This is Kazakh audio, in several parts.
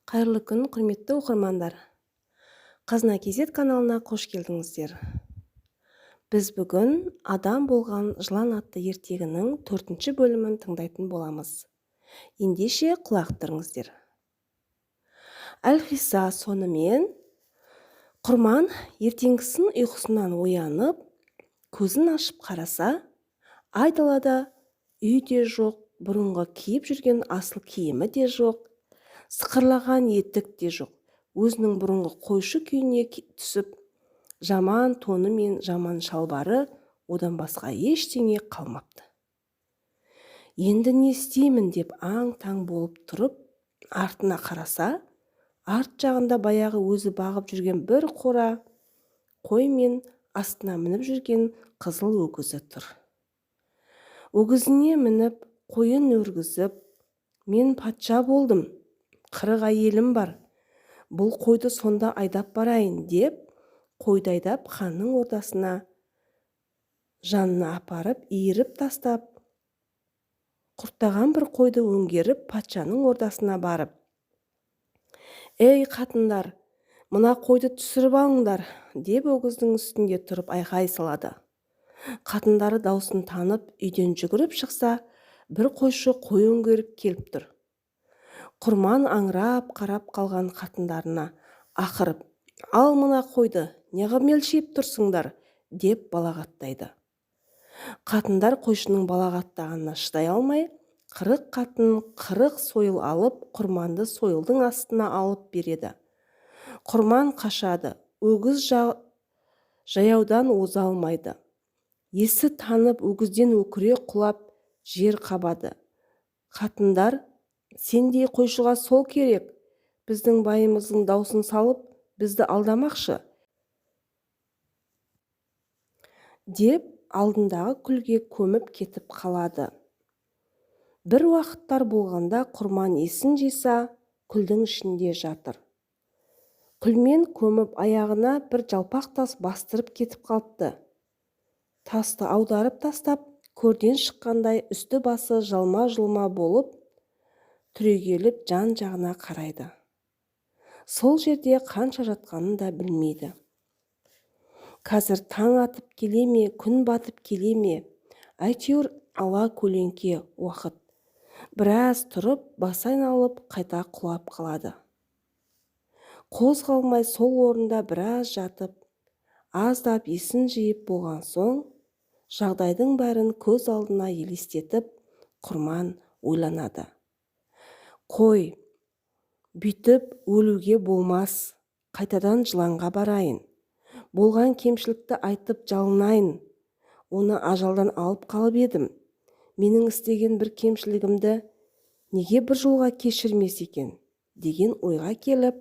Қайырлы күн, құрметті оқырмандар! Қазына kz каналына қош келдіңіздер. Біз бүгін «Адам болған жылан» атты ертегінің төртінші бөлімін тыңдайтын боламыз. Ендеше құлақ түріңіздер. Әлқисса, сонымен Құрман ертеңгісін ұйқысынан оянып, көзін ашып қараса, айдалада үй де жоқ, бұрынғы киіп жүрген асыл киімі де жоқ, сықырлаған етік те жоқ. Өзінің бұрынғы қойшы күйіне түсіп, жаман тоны мен жаман шалбары, одан басқа ештеңе қалмапты. Енді не істеймін деп аң-таң болып тұрып, артына қараса, арт жағында баяғы өзі бағып жүрген бір қора қой мен астына мініп жүрген қызыл өгізі тұр. Өгізіне мініп, қойын өргізіп, «Мен патша болдым, 40 әйелім бар, бұл қойды сонда айдап барайын», – деп, қойды айдап ханның ордасына жанына апарып иіріп тастап, құрттаған бір қойды өңгеріп, патшаның ордасына барып: «Ей, қатындар, мына қойды түсіріп алыңдар», – деп өгіздің үстінде тұрып айқай салады. Қатындары даусын танып, үйден жүгіріп шықса, бір қойшы қой өңгеріп келіп тұр. Құрман аңырап қарап қалған қатындарына ақырып: «Ал мына қойды, неғып мелшиіп тұрсыңдар?» – деп балағаттайды. Қатындар қойшының балағаттағанына шыдай алмай, 40 қатын 40 сойыл алып, Құрманды сойылдың астына алып береді. Құрман қашады, өгіз жаяудан оза алмайды. Есі танып, өгізден өкіре құлап, жер қабады. Қатындар: «Сендей қойшыға сол керек, біздің байымыздың даусын салып, бізді алдамақшы», – деп, алдындағы күлге көміп кетіп қалады. Бір уақыттар болғанда Құрман есін жиса, күлдің ішінде жатыр. Күлмен көміп, аяғына бір жалпақ тас бастырып кетіп қалыпты. Тасты аударып тастап, көрден шыққандай үсті-басы жалма-жұлма болып, түрегеліп жан-жағына қарайды. Сол жерде қанша жатқанын да білмейді. Қазір таң атып келе ме, күн батып келе ме, әйтеуір ала көлеңке уақыт. Біраз тұрып, басы айналып, қайта құлап қалады. Қозғалмай сол орында біраз жатып, аздап есін жиып болған соң, жағдайдың бәрін көз алдына елестетіп, Құрман ойланады: «Қой, бүйтіп өлуге болмас, қайтадан жыланға барайын, болған кемшілікті айтып жалынайын. Оны ажалдан алып қалып едім, менің істеген бір кемшілігімді неге бір жолға кешірмес екен?» деген ойға келіп,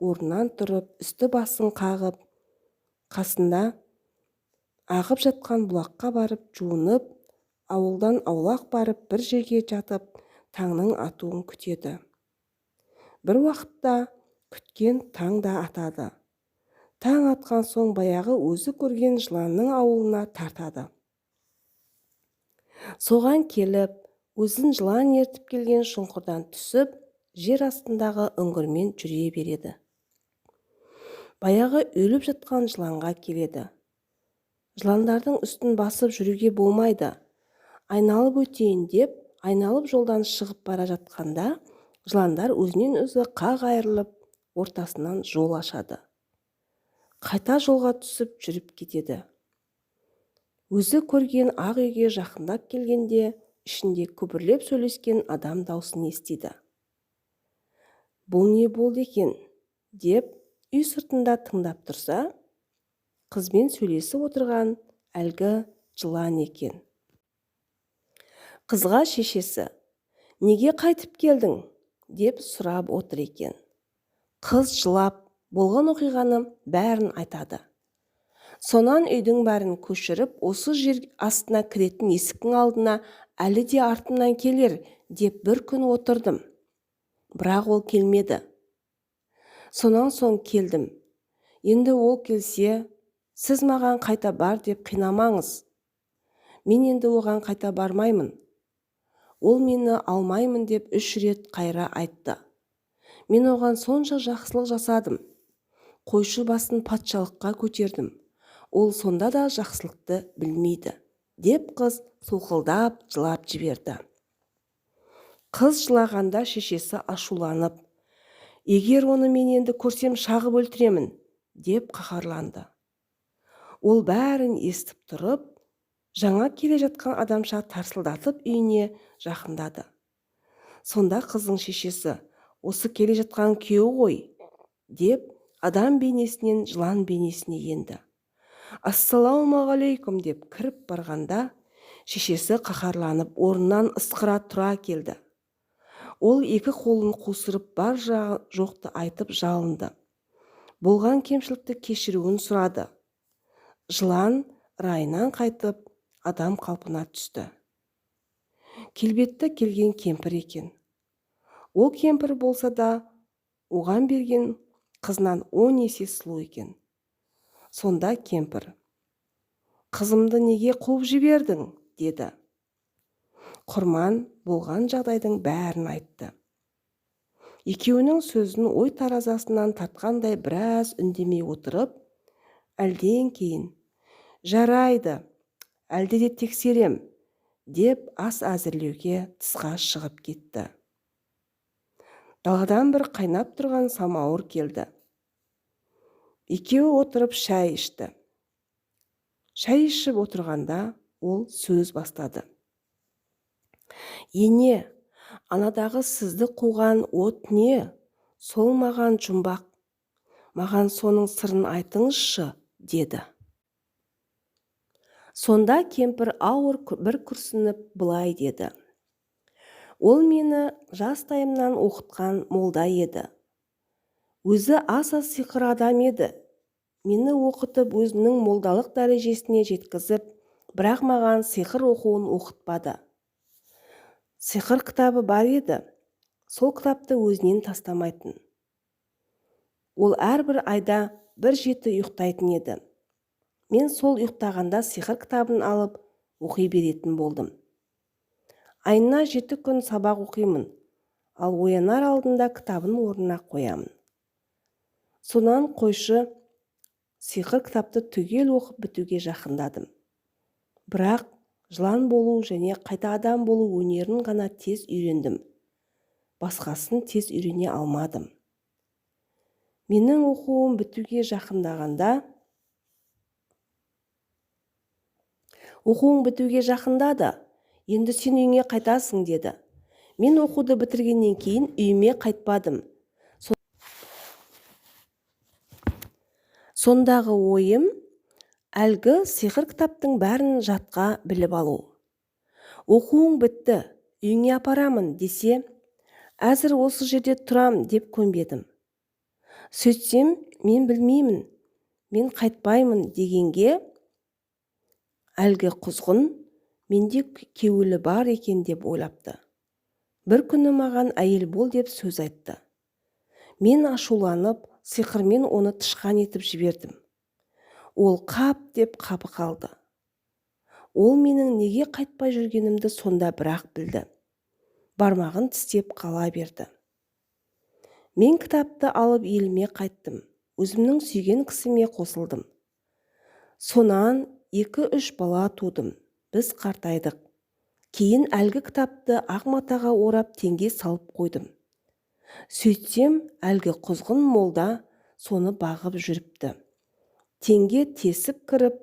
орнынан тұрып, үсті-басын қағып, қасында ағып жатқан бұлаққа барып жуынып, ауылдан аулақ барып бір жерге жатып, таңның атуын күтеді. Бір уақытта күткен таң да атады. Таң атқан соң баяғы өзі көрген жыланның ауылына тартады. Соған келіп, өзін жылан ертіп келген шұңқырдан түсіп, жер астындағы үңгірмен жүре береді. Баяғы өліп жатқан жыланға келеді. Жыландардың үстін басып жүруге болмайды, айналып өтейін деп, айналып жолдан шығып бара жатқанда, жыландар өзінен өзі қақ айырылып, ортасынан жол ашады. Қайта жолға түсіп, жүріп кетеді. Өзі көрген ақ үйге жақындап келгенде, ішінде күбірлеп сөйлескен адам даусын естиді. Бұл не болды екен деп, үй сыртында тыңдап тұрса, қызбен сөйлесіп отырған әлгі жылан екен. Қызға шешесі: «Неге қайтып келдің?» – деп сұрап отыр екен. Қыз жылап, болған оқиғаны бәрін айтады. Сонан үйдің бәрін көшіріп, осы жер астына кіретін есіктің алдына әлі де артымнан келер деп бір күн отырдым. Бірақ ол келмеді. Сонан соң келдім. Енді ол келсе, сіз маған қайта бар деп қинамаңыз. Мен енді оған қайта бармаймын. Ол мені алмаймын деп 3 рет қайыра айтты. Мен оған сонша жақсылық жасадым. Қойшы басын патшалыққа көтердім. Ол сонда да жақсылықты білмейді, деп қыз солқылдап жылап жіберді. Қыз жылағанда шешесі ашуланып, егер оны мен енді көрсем шағып өлтіремін, деп қаһарланды. Ол бәрін естіп тұрып, жаңа келе жатқан адамша тарсылдатып үйіне жақындады. Сонда қыздың шешесі, осы келе жатқан күйеу ғой, деп адам бейнесінен жылан бейнесіне енді. Ассалаумағалейкум деп кіріп барғанда, шешесі қаһарланып орнынан ысқыра тұра келді. Ол екі қолын қусырып бар жоқты айтып жалынды. Болған кемшілікті кешіруін сұрады. Жылан райынан қайтып, адам қалпына түсті. Келбетті келген кемпір екен. Ол кемпір болса да, оған берген қызынан 10 есе сұлу екен. Сонда кемпір, қызымды неге қуып жібердің, деді. Құрман болған жағдайдың бәрін айтты. Екеуінің сөзін ой таразасынан тартқандай біраз үндемей отырып, әлден кейін, жарайды, әлде де тексерем, деп ас әзірлеуге тысқа шығып кетті. Даладан бір қайнап тұрған самауыр келді. Екеуі отырып шай ішті. Шай ішіп отырғанда ол сөз бастады. Ене, анадағы сізді қуған от не? Сол маған жұмбақ. Маған соның сырын айтыңызшы, деді. Сонда кемпір ауыр бір күрсініп былай деді. Ол мені жастайымнан оқытқан молда еді. Өзі аса сиқыр адам еді. Мені оқытып өзінің молдалық дәрежесіне жеткізіп, бірақ маған сиқыр оқуын оқытпады. Сиқыр кітабы бар еді. Сол кітапты өзінен тастамайтын. Ол әрбір айда бір жеті ұйықтайтын еді. Мен сол ұйықтағанда сиқыр кітабын алып оқи беретін болдым. Айына 7 күн сабақ оқимын, ал оянар алдында кітабын орнына қоямын. Сонан қойшы сиқыр кітапты түгел оқып бітуге жақындадым. Бірақ жылан болу және қайта адам болу өнерін ғана тез үйрендім. Басқасын тез үйрене алмадым. Менің оқуым бітуге жақындағанда, оқуың бітуге жақындады, енді сен үйіңе қайтасың, деді. Мен оқуды бітіргеннен кейін үйіме қайтпадым. Сондағы ойым, әлгі сиқыр кітаптың бәрін жатқа біліп алу. Оқуың бітті, үйіңе апарамын десе, әзір осы жерде тұрам деп көнбедім. Сөйтсем, мен білмеймін, мен қайтпаймын дегенге, әлгі құзғын менде кеуілі бар екен деп ойлапты. Бір күні маған әйел бол деп сөз айтты. Мен ашуланып, сиқырмен оны тышқан етіп жібердім. Ол қап деп қапы қалды. Ол менің неге қайтпай жүргенімді сонда бірақ білді. Бармағын тістеп қала берді. Мен кітапты алып еліме қайттым. Өзімнің сүйген кісіме қосылдым. Сонан 2-3 бала тудым. Біз қартайдық. Кейін әлгі кітапты ақ матаға орап теңге салып қойдым. Сөйтсем, әлгі құзғын молда соны бағып жүріпті. Теңге тесіп кіріп,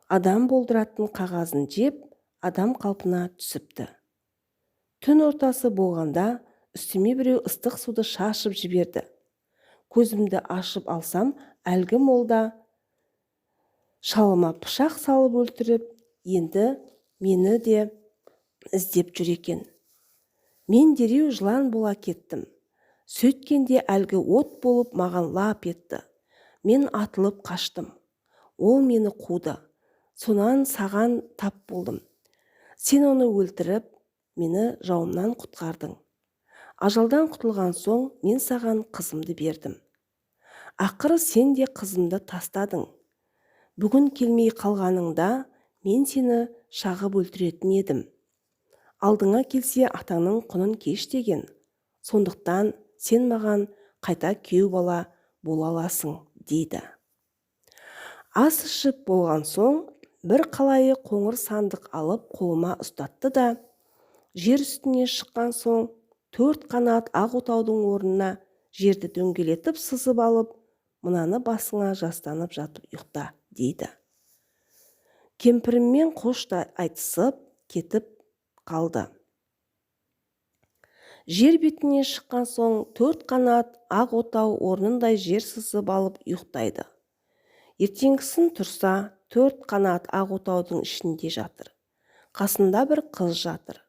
адам болдыратын қағазын жеп, адам қалпына түсіпті. Түн ортасы болғанда үстіме біреу ыстық суды шашып жіберді. Көзімді ашып алсам, әлгі молда шалыма пышақ салып өлтіріп, енді мені де іздеп жүр екен. Мен дереу жылан бола кеттім. Сөйткенде әлгі от болып маған лап етті. Мен атылып қаштым. Ол мені қуды. Сонан саған тап болдым. Сен оны өлтіріп, мені жауымнан құтқардың. Ажалдан құтылған соң мен саған қызымды бердім. Ақыры сен де қызымды тастадың. Бүгін келмей қалғаныңда мен сені шағып өлтіретін едім. Алдыңа келсе атаңның құнын кеш деген. Сондықтан Сен маған қайта күйеу бала бола аласың, дейді. Ас ішіп болған соң, бір қалайы қоңыр сандық алып, қолыма ұстатты да: «Жер үстіне шыққан соң, төрт қанат ақ отаудың орнына жерді дөңгелетіп сызып алып, мынаны басыңа жастанып жатып ұйықта», – дейді. Кемпіріммен қош та айтысып кетіп қалды. Жер бетіне шыққан соң, төрт қанат ақ отау орнындай жер сызып алып ұйықтайды. Ертеңгісін тұрса, төрт қанат ақ отаудың ішінде жатыр. Қасында бір қыз жатыр.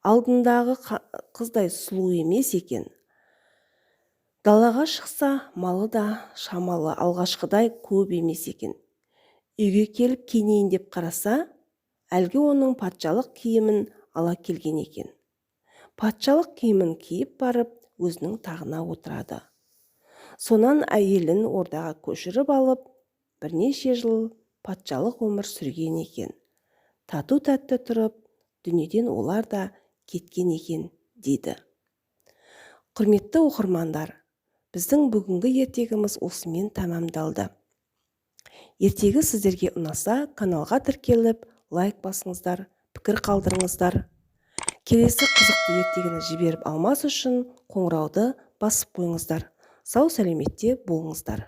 Алдындағы қыздай сұлу емес екен. Далаға шықса, малы да шамалы, алғашқыдай көп емес екен. Үйге келіп киінейін деп қараса, әлгі оның патшалық киімін ала келген екен. Патшалық киімін киіп барып, өзінің тағына отырады. Сонан әйелін ордаға көшіріп алып, бірнеше жыл патшалық өмір сүрген екен. Тату тәтті тұрып, дүниеден олар да кеткен екен, дейді. Құрметті оқырмандар, біздің бүгінгі ертегіміз осымен тәмамдалды. Ертегі сіздерге ұнаса, каналға тіркеліп, лайк басыңыздар, пікір қалдырыңыздар. Келесі қызықты ертегіні жіберіп алмас үшін қоңырауды басып қойыңыздар. Сау сәлеметте болыңыздар.